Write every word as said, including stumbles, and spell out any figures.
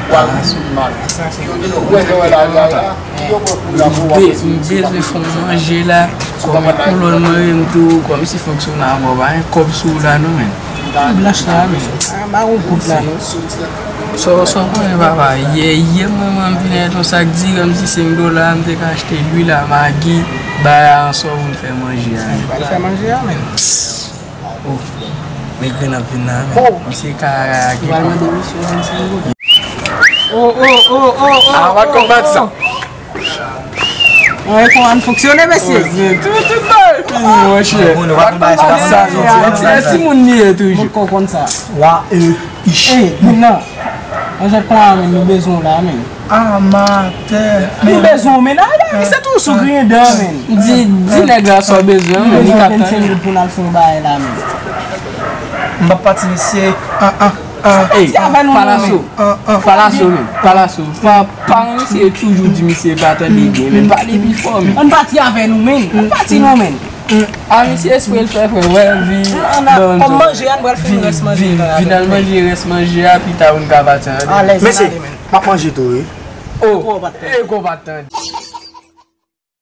Be- m bezwen fè yon manje la. Kòm yon kolòn mwen, m tou kòmsi fonksyonè, mwen pa gen kòb sou ou la non, men. Blanch la, men. Ah, ba yon goud la non. Sa w, sa w konnen papa, yè, yè mwen, mwen m vin avèk yon sak diri, m di senk dola, m te ka achte lwil a, magi, bay a ansanm pou n fè manje a. Pral fè manje a, men. Oh, men grenn ap vin la, men. Misye ka rayake. Pral mande misye vennsenk goud. Oh, oh, oh, oh, oh. Ah, w ap konbat sa. Mwen konn fonksyone, mesye. Tout, tout bagay fini, monchè. Sa, ti, ti moun li ye toujou. Mwen konn sa. Wa, e, ich. Ey, non. Manje konn a, men, nou bezwen w la, men. Amatè. Nou bezwen w, men. Ay, se tou sou griyen dan, men. Di, di nèg la sa w bezwen, men. Nou bezwen vennsenk goud pou n al fè yon bagay la, men. M p ap pati, mesye. Ah, ah. Ey, palaso, palaso, men, palaso. Pa, pa, misye toujou di misye pa tande byen, men pale pi fò, men. Ann pati avè nou, men. Ann pati non, men. A, misye espre l fè frè, wè, vi. Kòm manje, ann pral fini rès manje. Vin al manje rès manje a, pita ou n ka pati, tande. Mesye, m ap manje tou, wi. Oh, e konpatran.